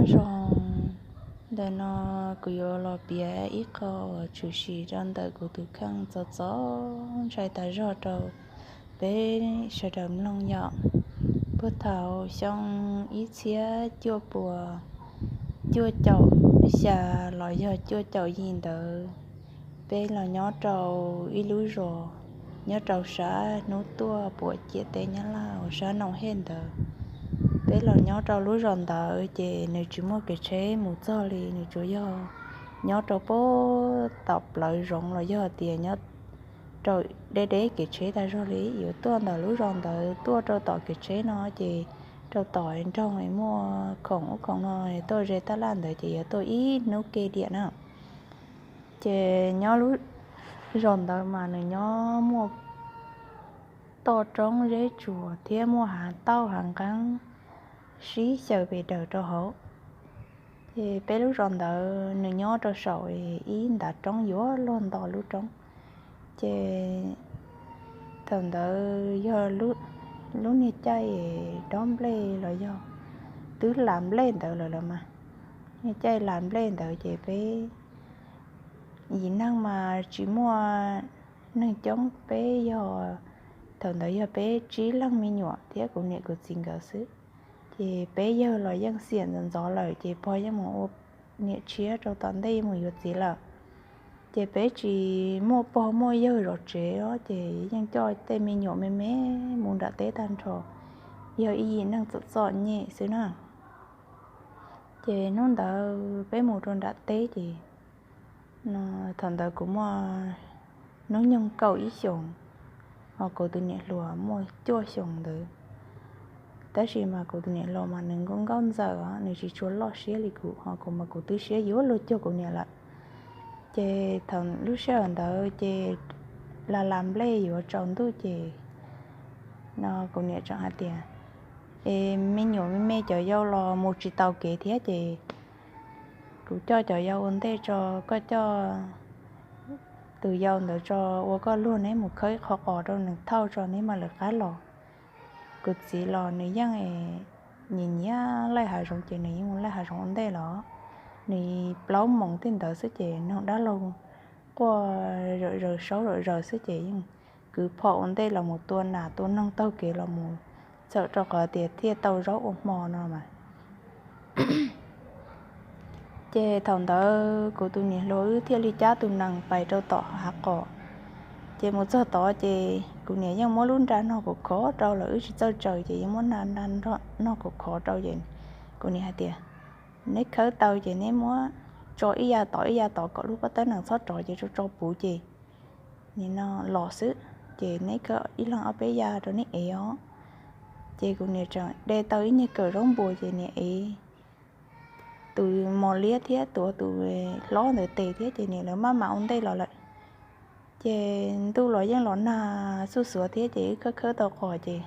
Zoo, ntawm no kuv yuav los piav ib qho uas tshwm sim rau ntawm kuv tus kheej txaus txaus ntshai tas zog rau peb sawv daws mloog yom. Puag thaum xyoo ib txhiab cuaj puas cuaj caum xya los yog cuaj caum yim ntawd, peb los nyob rau ib lub zos nyob rau sab hnub tuaj puas ciam teb Nyab Laj uas sab Noom Hej ntawd. Peb los nyob rau lub zos ntawd ces nws tsis muaj kev tsheb mus txog li, nws tsuas yog nyob rau puag tom plawv zoov los yog tias nyob rau deb deb kev tsheb tag zog li. Yuav tuaj ntawm lub zos ntawd tuaj rau tom kev tsheb no ces rau tom nroog muaj khoom ub khoom no tuaj ze taj laj ntawd ces yuav tuaj ib hnub ke diam na. Ces nyob lub zos ntawd mas nws nyob muaj toj roob zeb tsuas thiab muaj hav tauj hav nqeeb sib xyaw pes daws rau hauv. Ces peb lub zos ntawd nws nyob rau saum ib ntav roob yuav luag nto lub roob. Ces thaum ntawd yog lub niag caij dob nplej los yog twb las nplej ntawd lawm los mas, niag caij las nplej ntawd ces peb yim neeg mas tsis muaj neeg coob, peb yog, thaum ntawd yog peb tsib leeg me nyuam thiab kuv niam kuv txiv nkawd xwb. Ces peb yawg los yeej xiam ntxov ntxov lawm ces pog yeej mus ua niam tshiab rau tom ntej mus yuav txiv lawm. Ces peb tsis muaj pog muaj yawg zov tsev os, ces yeej coj tej me nyuam me me mus nram teb tag nrho, yog ib yim neeg txom txom nyem xwb na. Ces hnub ntawd peb mus rau nram teb ces thaum ntawd kuv muaj hnub nyoog kaum ib xyoos, ho kuv tus niam hluas muaj cuaj xyoos ntawd. Tab sis mas kuv tus niam hluas mas nws nkauj nkauj ntxawm os, nws tsis tshua loj siab li kuv, ho kuv mas kuv twb siab yuav luag cuag kuv niam lawm. Ces thaum lub sij hawm ntawd ces las las nplej yuav tsaus ntuj ces no kuv niam tseem hais tias, es me nyuam me me cov yau los mus tsis tau kev thiab ces kuv coj cov yau ua ntej tso, koj coj tus yau ntawd tso ua koj luag, neb mus khawb ib qho qos rau nws thauj tso neb mam lawv qab los. Kuv txiv los nws yeej nyiam nyiam laij hav zoov ces nws yeej mus laij hav zoov ua ntej los. Nws plaub moos tej ntawd xwb ces noog dab laug quaj zawm zaws saub zawm zaws xwb ces yeej kwv phom ua ntej los mus tua nas tua noog taug kev los mus, txhawm rau qhov tias thiaj tau zaub ua hmo no mas. Ces thaum ntawd kuv tus niam hluas wb thiaj li cab tus nees pais rau tom hav qos. Ces mus txog tod ces kuv niam yeej muab lub nra nog khov khov rau lawm, wb tsis txawj tsaws ces yeej muab nra nog khov khov rau ces kuv niam hais tias, neb khawb tau ces neb muab tso ib ya tod ib ya tod kom lub pob tawb nees txhob rov ces tso tso puv ces nim no los xwb, ces neb khawb ib leeg ob peb ya rau neb ev os. Ces kuv niam tseem de tau ib nyuag kawm zaub npua ces niam ev tus mos liab thiab tuav tus hlob ntawd tes thiab ces niam lawv maj mam ua ntej los lawm. Ces ntuj los yeej los nag xuj xuav thiab ces wb khawb khawb tau qos ces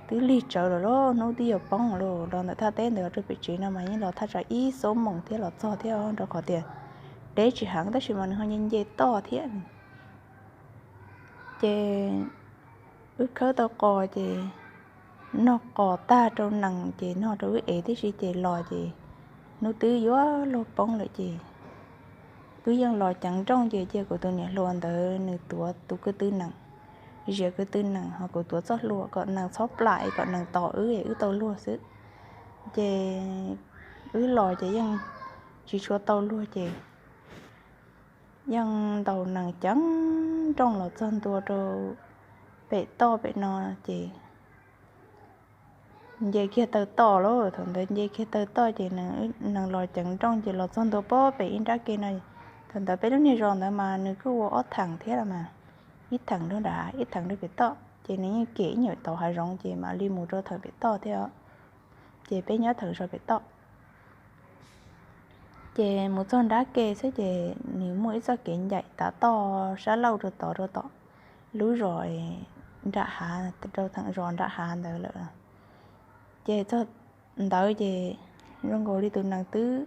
twb lig tsawv lawm lauj, hnub twb yuav poob lawm los ntawm thaj teb ntawd rau pem tsev no mas yeej los thaj tsam ib xuab moos thiab los txog thiab rau qhov tias deb tsis heev tab sis mas nws ho nce nce toj thiab. Ces wb khawb tau qos ces nog qos tag rau nees ces nog rau wb ev tib si ces los ces hnub twb yuav luag poob lawm ces wb yeej los ceev nrooj ces cia kuv tus niam hluas ntawd nws tuav tus kwv tw nees, zias kwv tw nees ho kuv tuav txoj hlua kom nees txhob plam es kom nees tos wb es wb tau luag xwb. Ces wb los ces yeej tsis tshua tau luag ces yeej ntaus nees ceev nrooj los txog ntua rau pem toj pem no ces nce kiag taw toj lauj. Thaum ntawd nce kiag taw toj ces nees los ceev nrooj ces los txog ntua pem ib nrab ke no. Thaum ntawd peb lub niag zos ntawd mas nws kuj ua ob theem thiab los mas, ib theem rau nram hav ib theem rau pem toj ces nws yeej kem ib nyuag tauv hav zoov ces mam li mus rau theem pem toj thiab. Ces peb nyob theem zos pem toj. Ces mus txog nrab ke xwb ces nws muaj ib txoj kev ncaim tav toj sab laug rau tod rau tom lub zos nram hav, rau theem zos nram hav ntawd lawm. Ces txog ntawd ces zoo nkaus li tus nees twb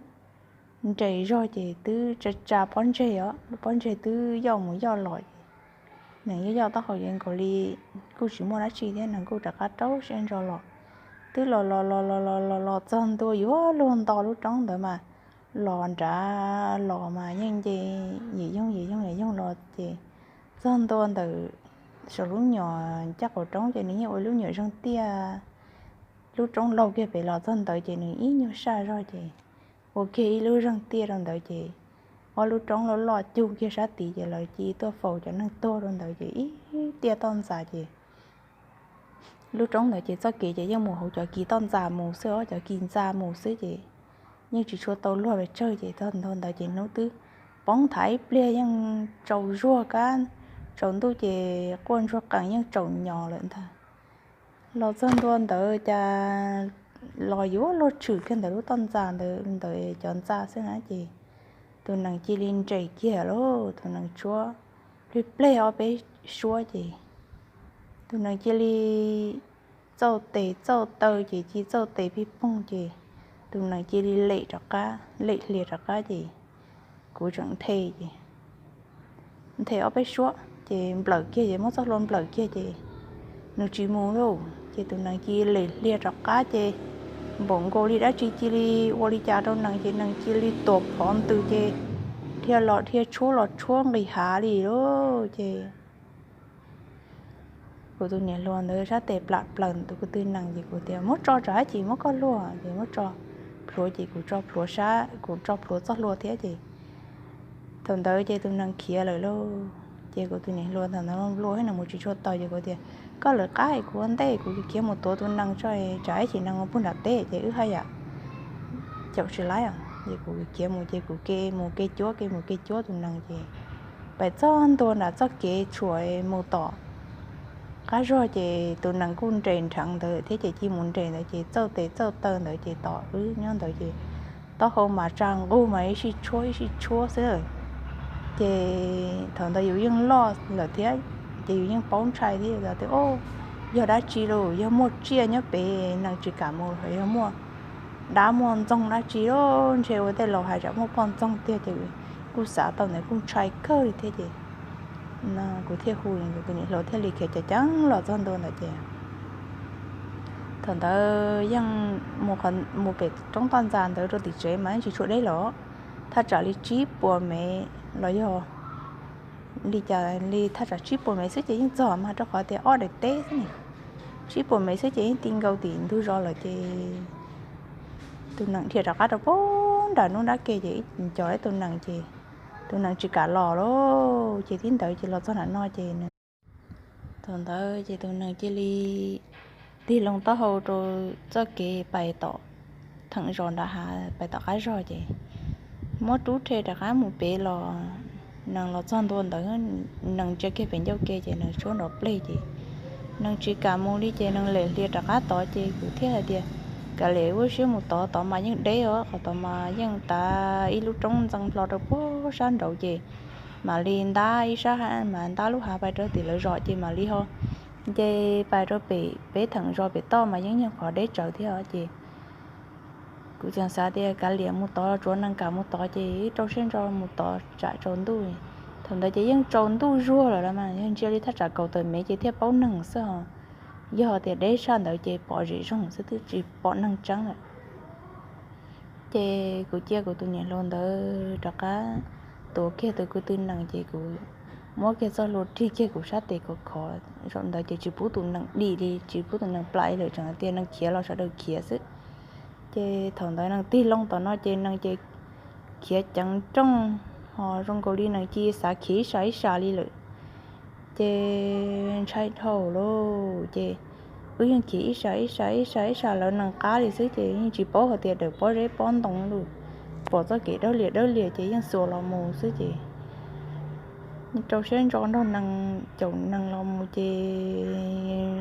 nres zog ces twb tsa tsa pob ntseg os, pob ntseg twb yoj mus yoj los ces nees yoj yoj taub hau ces nkaus li kuj tsis muaj dab tsi thiab nees kuj rov qab rau siab ntso los. Twb los los los los los los los txog ntua yuav luag nto lub roob ntawd mas, los nrad los mas yeej nce, yim yoog yim yoog yim yoog los ces txog ntua ntawm saum lub nyuam caj qaum roob ces nws yeej ua lub nyuam zeeg tiaj. Lub roob laug kiag pem los txog ntawd ces nws ib nyuag saj zog ces ua kiag ib lub zeeg tiaj rau ntawd ces ob lub roob loj loj cug kiag sab tid ces lawv cia tuaj faus cov neeg tuag rau ntawd ces ib tiaj toj ntxas ces lub roob ntawd ces txoj kev ces yeej mus hauv cov kis toj ntxas mus xwb os, cov kis ntxa mus xwb ces yeej tsis tshua tau luag pes tsawg ces txog ntua ntawd ces hnub twb poob thav ib pliag yeej tsaus zuag kab, tsaus ntuj ces quaj ntsuag qees yeej tsaus nyos lawm ntag. Los txog ntua ntawd cas los yuav luag tshwm kiag ntawm lub toj ntxas ntawd, ntawm cov ntxa xwb na ces tus nees cia li nres kiag lauj, tus nees tshuab plig pleg ob peb suab ces tus nees cia li txauj tes txauj taw ces cia txauj tes pig poog ces tus nees cia li lem rov qab, lem hlias rov qab ces kuv tseem nthe ces nthe ob peb suab ces nplawm kiag ces muab txoj hlua nplawm kiag ces nws tsis mus lauj ces tus nees cia li lem hlias rov qab ces npaum nkaus li dab tsi cia li ua li cas rau nees ces nees cia li tuam phov ntws ces dhia los dhia tshuab los tshuab nqis hav li lauj ces kuv tus niam hluas ntawd sab tes plam plaws tus ko tw nees ces kuv tias muab tso tsam dab tsi muab koj luag ces muab tso plhuav ces kuv tso plhuav sab, kuv tso plhuav txoj hlua thiab ces thaum ntawd ces tus nees khiav lawm lauj. Ces kuv tus niam hluas thaum ntawd nplua nplua thiab nws mus tsis tshua tau ces kuv tias koj lawv qab kuv ua ntej kuv khiav mus tuav tus nees tso tsam dab tsi nees mus puag nram teb ces wb haj yam caum tsis laib os ces kuv khiav mus ces kuv ke mus ke cuab ke mus ke cuab tus nees ces pais txog ntua nram txoj kev tshuam mus tom qab zog ces tus nees kuj nres nrheev ntawd thiab ces cia mus nres ntawd ces txauj tes txauj taw ntawd ces tom wb nyob ntawd ces taub hau mas tsa nqug mas ib sij tshuab ib sij tshuab xwb. Ces thaum ntawd yus yeej loj lawm thiab ces yus yeej paub ntshai thiab tias o, yog dab tsi lauj, yog muaj tsiaj nyob pem nees tsis kam mus los yog muaj dab muaj ntxoog dab tsi lauj, ntshe ua tej laus hais tsam muaj poj ntxoog tiag ces kuj xav tau ntawd kuj ntshai kawg li thiab ces kuv thiaj hu, kuv tus niam hluas thiaj li khiav ceev ceev los txog ntua ntawd ces thaum ntawd yeej mus pem roob toj ntxas ntawd rau tim tsev mas yeej tsis tshua deb los, thaj tsam li tsib puas mev los yog li cas li thaj tsam tsib puas mev xwb ces yeej txog mas rau qhov tias ob daim teb xwb ne, tsib puas mev xwb ces yeej ti nkaus tim ntug zos lawm ces tus nees dhia rov qab rau puag nram nruab nrab ke ces ib co ib tus nees ces tus nees tsis kam los lauj ces tib ntawd ces los txog nram no ces nws thaum ntawd ces tus nees cia li tig loo taub hau rau txoj kev pais tom theem zos nrad hav pais tom qab zog ces muab rub rhe rov qab mus pem los, nees los txog ntua ntawd, nees ntsia kiag pem ncauj ke ces nees tshuab nrov pleg ces nees tsis kam mus li ces nees lem hlias rov qab tod ces kuv thiaj hais tias kav liam ua siab mus tod, tod mas yeej deb os, qhov tod mas yeej tav ib lub roob ntxeev hlo rau puag sab nraud ces mam li ntab ib sab, mas ntab lub hav pais rau tim lawv zos ces mam li ho nce pais rau pem peb theem zos pem toj mas yeej yog qhov deb tsawv thiab ces kuv tseem xav tias kav liam mus tod, tsuav nees kam mus tod ces rau siab ntso mus tod tsam tsaus ntuj. Thaum ntawd ces yeej tsaus ntuj zuag lawm los mas yog ntsia li thaj tsam kaum tawm mev ces thiaj paub neeg xwb ho, yog tias deb sab ntawd ces pom zem zoo xwb twb tsis pom neeg tseeb lawm. Ces kuv cia kuv tus niam hluas ntawd rov qab tuav kiag tus ko tw nees ces kuv muab kiag txoj hlua rig kiag kuv sab tes khov khov zaum ntawd ces tsis pub tus nees dim li, tsis pub tus nees plam li lawm, tseem tias nees khiav los sawv daws khiav xwb. Ces thaum ntawd nees tig loo tom no ces nees ces khiav ceev rooj, ho zoo nkaus li nees cia xav khiav ib sab ib sab li lawm. Ces ntshai dhau lawm ces wb yeej khiav ib sab ib sab ib sab ib sab lawv nees qab li xwb ces yeej tsis paub hais tias dawm pob zeb pob ntoo lawm, pom txoj kev dawb liam dawb liam ces yeej xuas los mus xwb ces rau siab ntso nrog nees caum nees los mus ces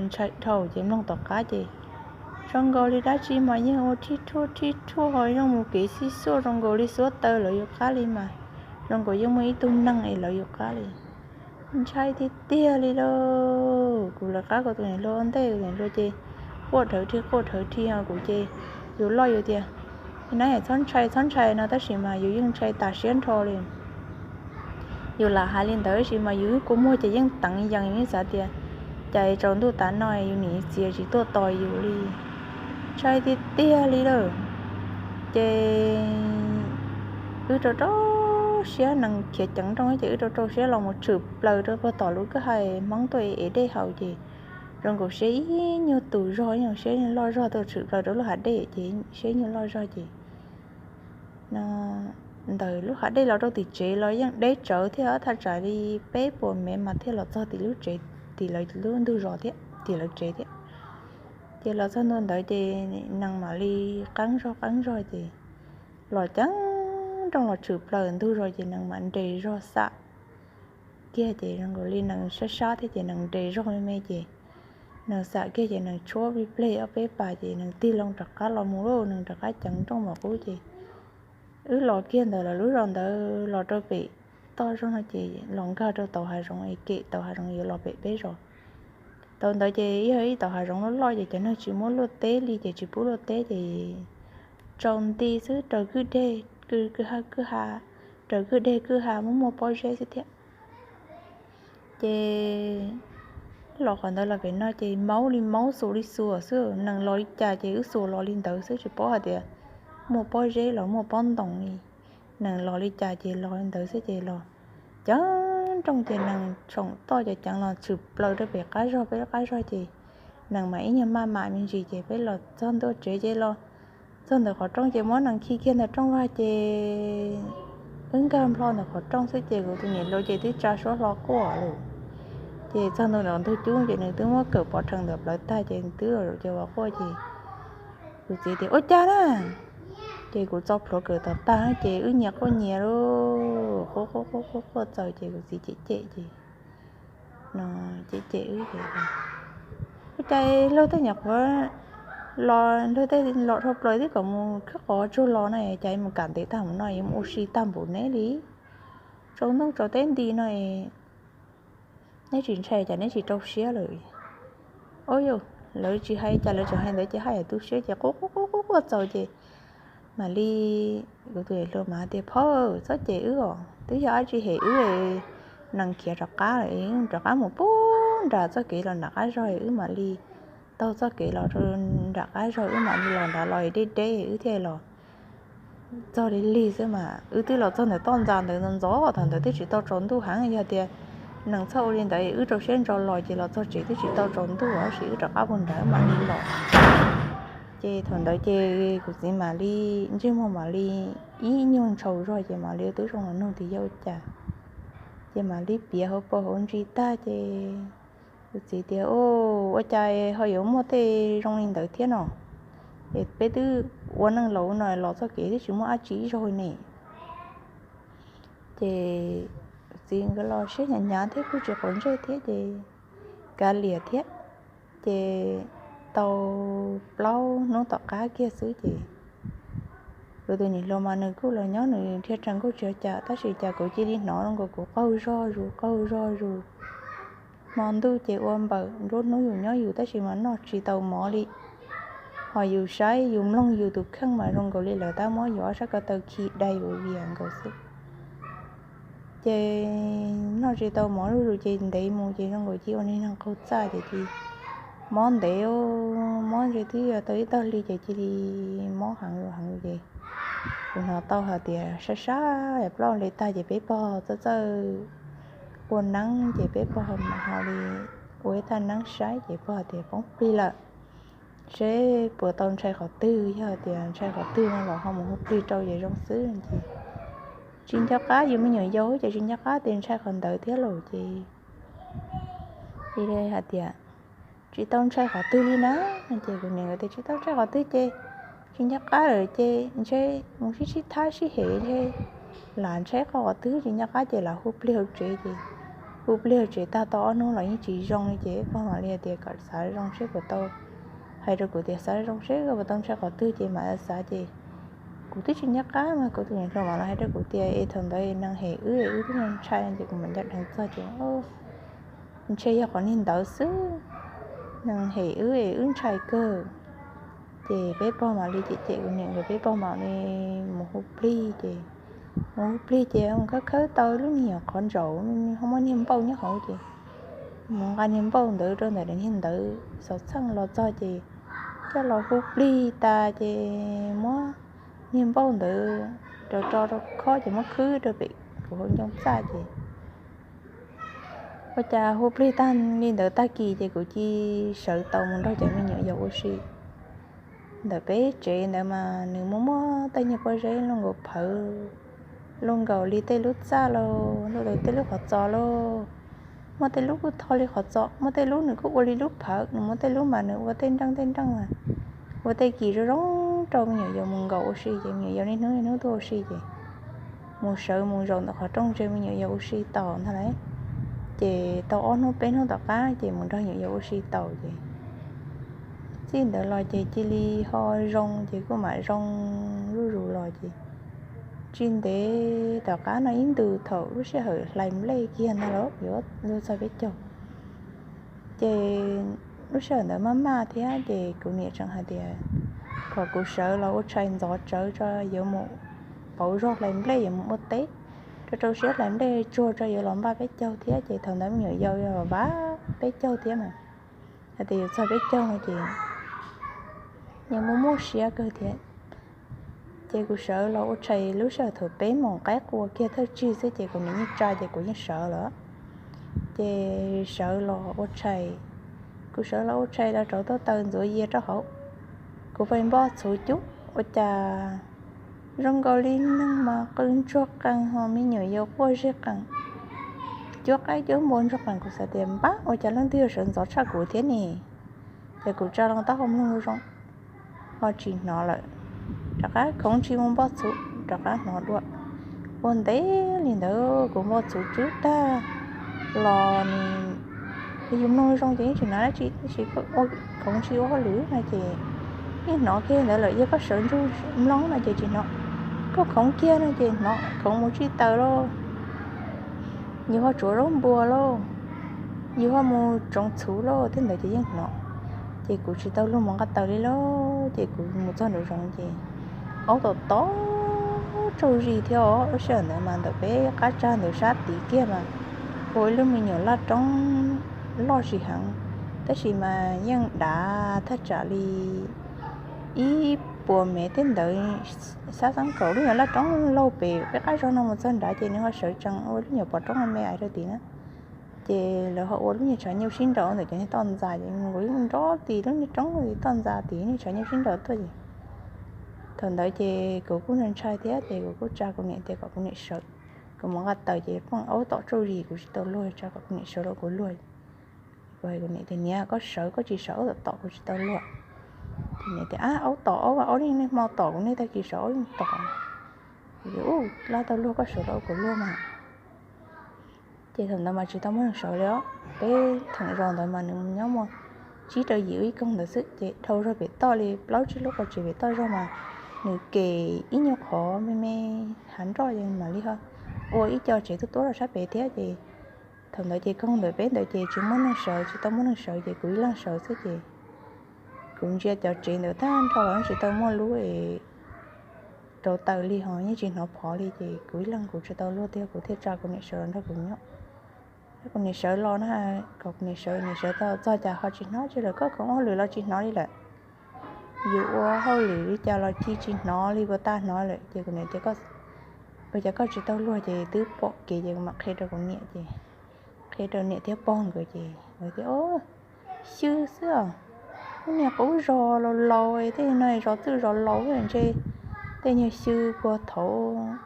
ntshai dhau ces mloog tom qab ces zoo nkaus li dab tsi mas yeej ua rhib rhuaj rhib rhuaj ho yeej mus kev xib xuaj zoo nkaus li xuab taw lawv yus qab li mas zoo nkaus yeej muaj ib tug neeg es lawv yus qab li. Ntshai tiag tiag li lauj. Kuv lawv qab kuv tus niam hluas ua ntej, tus niam hluas ces quaj dhawv rhi quaj dhawv rhi ho kuv ces yus loj yus tias nab yam txhob ntshai txhob ntshai no tab sis mas yus yeej ntshai tas siab nrho li. Yus lam hais li ntawd tab sis mas yus kua muag ces yeej teev yees, yus yeej xav tias cas tsaus ntuj tas no yus niam txiv tsis tuaj tos yus li. ntshai tiag tiag li lawm. Ces wb rau rau siab, nees khiav ceev nrooj ces wb rau rau siab los mus tshwm plaws rau puag tom lub kwj ha Hmoob tuaj ev dej haus ces zoo nkaus siab ib nyuag tus zog, ib nyuag siab loj zog tuaj tshwm plaws rau lub hav dej ces siab ib nyuag loj zog ces ntawm lub hav dej los rau tim tsev los yeej deb tsawv thiab, thaj tsam li peb puas mev mas thiaj los txog tim lub tsev, tim lawv lub ntug zos thiab, tim lawv tsev thiab. Ces los txog ntua ntawd ces nees mam li qeeb zog qeeb zog ces los ceev nrooj los tshwm plaws ntug zos ces nees mam nres zog xam kiag ces zoo nkaus li nees sab sab thiab ces nees nres zog me me ces nees xam kiag ces nees tshuab plig pleg ob peb pas ces nees tig loo rov qab los mus lauj, nees rov qab ceev nrooj mam qub ces wb los kiag ntawm lawv lub zos ntawd los rau pem toj zog no ces los nkag rau tauv hav zoov es kem tauv hav zoov yuav los pem peb zos. Tauv ntawd ces yog ib tauv hav zoov loj loj ces cov neeg tsis muab luaj teb li ces tsis pub luaj teb ces tsaus nti xwb, raws kwj deg, kwj ha, kwj ha, raws kwj deg kwj ha muaj muaj pob zeb xwb thiab. Ces los qhov ntawd los pem no ces maub li maub, xuas li xuas xwb, nees los li cas ces wb xuas los li ntawd xwb, tsis paub hais tias muaj pob zeb los muaj pob ntoos li. Nees los li cas ces los li ntawd xwb ces los ceev nrooj ces nees tshoom toj ceev ceev los tshwm plaws rau pem qab zog, peb qab zog ces nees mam ib nyuag maj mam me ntsis ces peb los txog ntua tsev ces los txog ntawm qhov rooj ces muab nees khi kiag ntawm rooj vag ces wb nkag nplho ntawm qhov rooj xwb ces kuv tus niam hluas ces twb tsa suab hlo quaj lawm. Ces txog ntua ntawm ntug cub ces nws twb muab kawm pov rhees ntawm plawv tag ces nws twb los ces ua quaj ces kuv txiv tias ua cas na, ces kuv txo plhuav kawm tom tag ces wb nyias quaj nyias lauj, quaj quaj quaj quaj txaus ces kuv txiv cem cem ces no, cem cem wb ces ua cas luag tej nyuam qhuav los, luag tej los dhau plaws twb kom mus khawb qos tsuag los no cas mus kam ntev tag mus no, yuav mus ua si tag npaum neb li, tsaus ntuj tsaus teb nti no neb tsis ntshai cas neb tsis rau siab lawm. Ua yus, lawv tsis hais cas, lawv tseem hais ntawd ces haj yam tu siab ces quaj quaj quaj quaj txaus ces mam li, kuv tus niam hluas mas tias phauj txhob cem wb os, twb yog dab tsi hem wb, nees khiav rov qab lawm, rov qab mus pub nram txoj kev los nram qab zog wb mam li taug txoj kev los rau nram qab zog wb mam li los nrad los deb deb wb thiaj los txog li lig xwb mas wb twb los txog ntawm toj ntxa ntawd ntxov ntxov, thaum ntawd twb tsis tau tsaus ntuj heev, yog tias nees txhob ua li ntawd wb rau siab ntso los ces los txog tsev twb tsis tau tsaus ntuj tab sis wb rov qab puag nrad mam li los. Ces thaum ntawd ces kuv txiv mam li ntsej muag mam li ib nyuag ntshaus zog ces mam li twb zoo los nug tias yog ua cas, ces mam li piav hauv paus hauv ntsis tag ces kuv txiv tias ua cas ho yuav muaj tej zoo li ntawd thiab no, es peb twb ua neej laus no los txoj kev twb tsis muaj dab tsi ib zaug ne. Ces kuv txiv nkawd los siab hnyav hnyav thiab kuj tsis quav ntsej thiab ces kav liam thiab. Ces tau plaub hnub tom qab kiag xwb ces kuv tus niam hluas mas nws kuj los nyob nws dhia rag kuj tsis ua cas tab sis cas kuv cia li hnov zoo nkaus kuv qaug zog zus qaug zog zus. Hmo ntuj ces ua npaws, nruab hnub yus nyob yus tab sis mas noj tsis tau mov li. Ho yus saib yus mloog yus tus kheej mas zoo nkaus li lawv tab muab yus ob sab ko taw khi dai yus vias nkaus xwb. Ces noj tsis tau mov zuj zus ces ntev mus ces zoo nkaus cia ua neeg qaug txaj ces cia li mob ntev, mob ntshe twb yog tau ib tag hli ces cia li mob heev heev ces kuv hnov tau hais tias sab sab plaub hlis tag ces peb pog txawj txawj ua neeb ces peb pog mam ho li ua ib thaj neeb saib ces pog tias poob plig lawm, seb puas tau ntshai qhov twg, yog tias ntshai qhov twg no los ho mus hu plig rau ces zoo xwb ces tsis nco qab, yus me nyuam yaus ces tsis nco qab tias ntshai qhov ntawd thiab lauj ces hais tias tsis tau ntshai qhov twg li na. Ces kuv niam nkawd tias tsis tau ntshai qhov twg ces tsis nco qab lawm ces ntshe mus sib sib thab sib hem ntshe lam ntshai qhov twg tsis nco qab ces lam hu plig hauv tsev ces hu plig hauv tsev tag tau ob hnub los yeej tsis zoo li ces pog mam li hais tias kom xav zoo seb puas tau, hais rau kuv tias xav zoo seb puas tau ntshai qhov twg ces mam xav ces kuv twb tsis nco qab mas kuv tus niam hluas mam los hais rau kuv tias es thaum ntawd nees hem wb es wb twb ntshai ces kuv mam nco dheev txog ces ntshe yog qhov niag ntawd xwb, nees hem wb es wb ntshai kawg. Ces peb pog mam li cem cem kuv niam nkawd peb pog mam li mus hu plig ces mus hu plig ces mus khawb khawb tau lub niag qhov ntsaum ho muaj niag npauj nyob hauv ces mus nqa niag npauj ntawd rau ntawm niag ntawd xov txheej los txog ces coj los hu plig tas ces muab niag npauj ntawd rau tso rau khob ces muab khwb rau pem kuv hauv ncoo txaj ces ua cas hu plig tag li ntawd tag kis ces kuv cia sawv tau mus nrog cov me nyuam yaus ua si. Ntawm peb tsev ntawd mas nws muaj muaj tej nyuag pob zeb luaj nkaus phawv, luaj nkaus li tej lub txaj lauj, luaj nkaus tej lub qhov txos lauj. Muaj tej lub kuj tho li qhov txos, muaj tej lub nws kuj ua li lub phawv, nws muaj tej lub mas nws ua tej nreej tej nreej mas ua tej kis zoo zoo rau me nyuam yaus mus nkaum ua si ces me nyuam yaus niaj hnub niaj hnub tuaj ua si ces mus sawv mus zaum ntawm qhov rooj ntsia me nyuam yaus ua si tau ntag lauj. Ces tau ob hnub peb hnub tom qab ces mus nrog me nyuam yaus ua si tau ces txij ntawd los ces cia li ho zoo ces kuj mam zoo zuj zus los ces tsis ntev tom qab no ib ntus thaum lub sij hawm hlais nplej kiag ntag lauj, yuav luag txog peb caug. Ces lub sij hawm ntawd maj maj thiab ces kuv niam tseem hais tias kom kuv sawv los ua tshais ntxov tsawv tso yuav mus pauv zog hlais nplej yuav mus ua teb, rau rau siab hlais nplej tsuag tso yuav los npaj peb caug thiab ces thaum ntawd me nyuam yaus yuav vam peb caug thiab mas hais tias yuav txog peb caug no ces yeej muaj muaj siab kawg thiab. Ces kuv sawv los ua tshais lub sij hawm thaum peb moos qaib qua kiag thawj tsig xwb ces kuv niam yeej tsa ces kuv yeej sawv lawm. Ces sawv los ua tshais, kuv sawv los ua tshais los rauv tau taws ntxuav yias rau hauv, kuv pais npoj txhuv cub ua cas zoo nkaus li neeg mas qw ntsuag qees ho me nyuam yaus quaj zeg qees, cuab qaib cuab npua ntsuag qees. Kuv xav tias npab ua cas leej twg yuav sawv ntxov tshaj kuv thiab ne. Ces kuv tsa loo taub hau mloog zoo, ho tsis hnov lawm. Rov qab khoov ntshis mus npoj txhuv rov qab hnov dua. Ua ntev li ntawd kuv npoj txhuv tswb tag los nws, yus mloog zoo ces yeej tsis hnov dab tsi, tab sis khoov ntshis ua hauj lwm no ces yeej hnov kiag ntawd lawm. Yog koj sawv ntsug mloog no ces tsis hnov, koj khoov kiag no ces hnov khoov mus tsib taws lauj, yus ho tsuav zaub npua lauj, yus ho mus tsoov txhuv lauj, tej ntawd ces yeej hnov. Ces kuv tsis tau luag mus nqa taws li lauj, ces kuv mus txog nraum zoov ces aub tom tom tsaug zis thiab os. Lub sij hawm ntawd mas ntawm peb qab tsag ntawd sab tid kiag mas ua ib lub me nyuam laj roob loj tsis heev, tab sis mas yeej dav thaj tsam li ib puas mev tej ntawd. Xab xeeb kaum lub nyuam laj roob laug pem peb qab zog no mus txog nrad ces nws ho sawv tsees ua lub nyuam pov roob me me rau tid na. Ces lawv ho ua lub nyuag tshav nyuj sib nraus ntawm cov niag toj ntxas ces nkaus ib lub nrov tid lub niag roob toj ntxas tid niag tshav nyuj sib nraus tuaj ces thaum ntawd ces kuv kuj ntshai thiab ces kuv kuj tsa kuv niam tias kom kuv niam sawv, kuv mus nqa taws ces pheej aub tom tsaug zis kuv tsis tau luag, tsa kom kuv niam sawv los kuv luag. Kuv hais kuv niam tias niam koj sawv koj tsis sawv aub tom tom kuv tsis tau luag. Ces niam tias ab aub tom aub, aub niaj hmo tom kuv niaj tag kis sawv aub yeej tom. Kuv tias ub laj tau luag koj sawv los kuv luag mas. Ces thaum ntawd mas tsis tau muaj neeg sawv li os, peb theem zos ntawd mas nws nyob muaj tsib rau yim ib koog ntawd xwb ces dhau zog pem toj li plaub tsib lub qhov tsev pem toj zog mas nws kem ib nyuag qhov me me hav nroj ces mam li ho ua ib co tsev tuab tuab rau sab pem thiab ces thaum ntawd ces koog ntawm peb ntawd ces tsis muaj neeg sawv, tsis tau muaj neeg sawv ces kuv ib leeg sawv xwb ces kuv ntsia cov tsev ntawd tag nrho los tsis tau muaj lub es rauv taws li ho yeej tsis hnov phov li ces kuv ib leeg kuv tsis tau luag tiag kuv thiaj tsa kuv niam sawv los nrog kuv nyob. Kuv niam sawv los na, kom kuv niam sawv, niam sawv txog txog cas ho tsis hnov tsi lawm, koj khoov ua hauj lwm los tsis hnov li lawm. Yus ua hauj lwm li cas los cia tsis hnov li, puas tag hnov lawm ces kuv niam tias ua cas koj tsis tau luag ces twb pom kev ces kuv mam qhia rau kuv niam ces qhia rau niam thiab pog nkawd ces nkawd tias xyw xwb os, lub niag qub zos laus laus tej no zos txwj zos laus ntshe tej nyuag xyw puag thaud,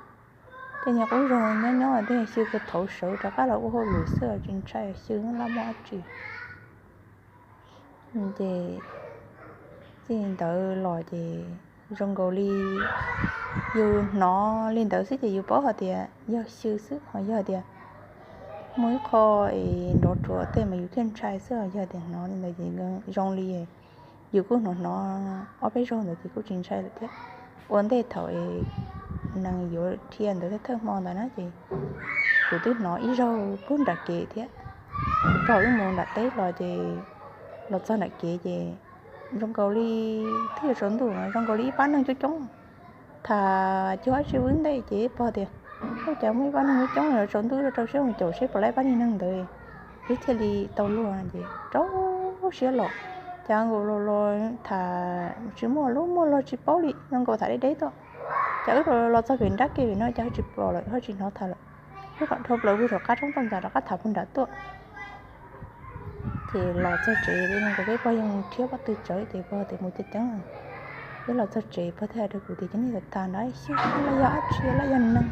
tej nyuag qub zos nyob nyob tej nyuag xyw puag thaud sawv rov qab los ua hauj lwm xwb tsis ntshai xyw laj muaj dab tsi. Ces txij ntawd los ces zoo nkaus li yus hnov li ntawd xwb ces yus paub hais tias yog xyw xwb, ho yog tias muaj ib qho es nrov ruam tej mas yus thiaj ntshai xwb, yog tias hnov li ntawd ces zoo li yus kuj hnov hnov ob peb zaug ntawd ces kuj tsis ntshai lawm thiab. Ua ntej thaum es nees yuav dhia ntawd thawj hmo ntawd na ces kuv twb hnov ib zaug puag nram kev thiab. Kuv pog wb mus nram teb los ces los txog nram kev ces zoo nkaus li twb yuav tsaus ntuj no zoo nkaus li ib pab neeg coob coob tham cuag dab tsi wb ntej ces pog tias ua cas muaj ib pab neeg coob coob yuav tsaus ntuj rau siab mus caum seb puas laib pab niag neeg ntawd, wb thiaj li tau luag ces rau siab los Cas nkaus los los tham tsis muaj lub muaj log tsis paub li, zoo nkaus tham deb deb tuaj. Cas wb los los txog pem nrab ke vim no cas ho tsis pom lawm ho tsis hnov tham lawm. Wb kom dhau plaws pug rov qab roob toj ntxas rov qab tham pug nram tuaj. Ces los txog tsev zoo nkaus peb pog yeej rhiab pob tw tsawv ces pog tias mus ceev ceev. Peb los txog tsev pog thiaj hais rau kuv tias cov niag tham nrad xwb los yog dab tsi los yog neeg.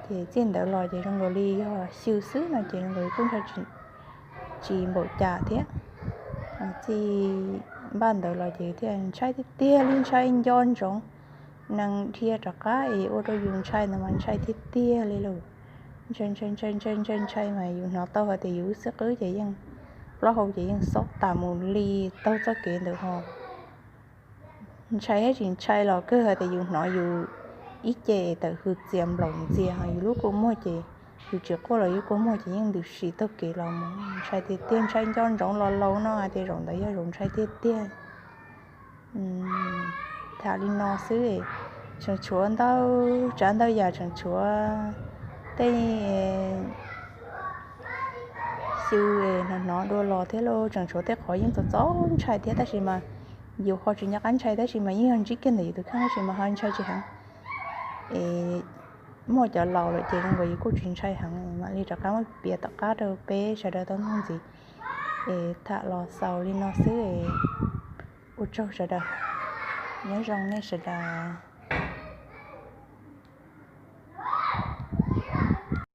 Ces txij ntawd los ces zoo nkaus li yog xyw xwb no ces zoo nkaus li kuj ntshai tsis npaum cas thiab. Txij npaj ntawd los ces thiaj ntshai tiag tiag li, ntshai nco ntsoov nees dhia rov qab es ua rau yus ntshai ntawd mas ntshai tiag tiag li lawm. Ntshai ntshai ntshai ntshai ntshai ntshai mas yus hnov tau hais tias yus lub xib qwb ces yeej, plaub hau ces yeej xob tas mus li taug txoj kev ntawd ho. Ntshai thiab tsis ntshai los kawg hais tias yus hnov yus ib ce tawm hws txias nplaum ntxias ho yus lub kua muag ces, yus tsis quaj los yus kua muag ces yeej ntws si taug kev los mus. Ntshai tiag tiag, ntshai nco ntsoov los laus no hais tias zaum ntawd yog zaum ntshai tiag tiag. Tham li no xwb, tseem tshuav ntau tsav ntau yam, tseem tshuav tej xyw hnov hnov dua los thiab lauj, tseem tshuav tej qhov yeej txaus txaus ntshai thiab tab sis mas yus ho tsis nco qab ntshai tab sis mas yeej yog ntsib kiag ntawm yus tus kheej tab sis mas ho ntshai tsis heev. Es muaj cov laus lawm ces zoo nkaus yus kuj tsis ntshai heev, mam li rov qab muab piav tom qab rau peb sawv daws tau mloog ntxiv. Es tham los xaus li no xwb, ua tsaug sawv daws, nyob zoo nej sawv daws.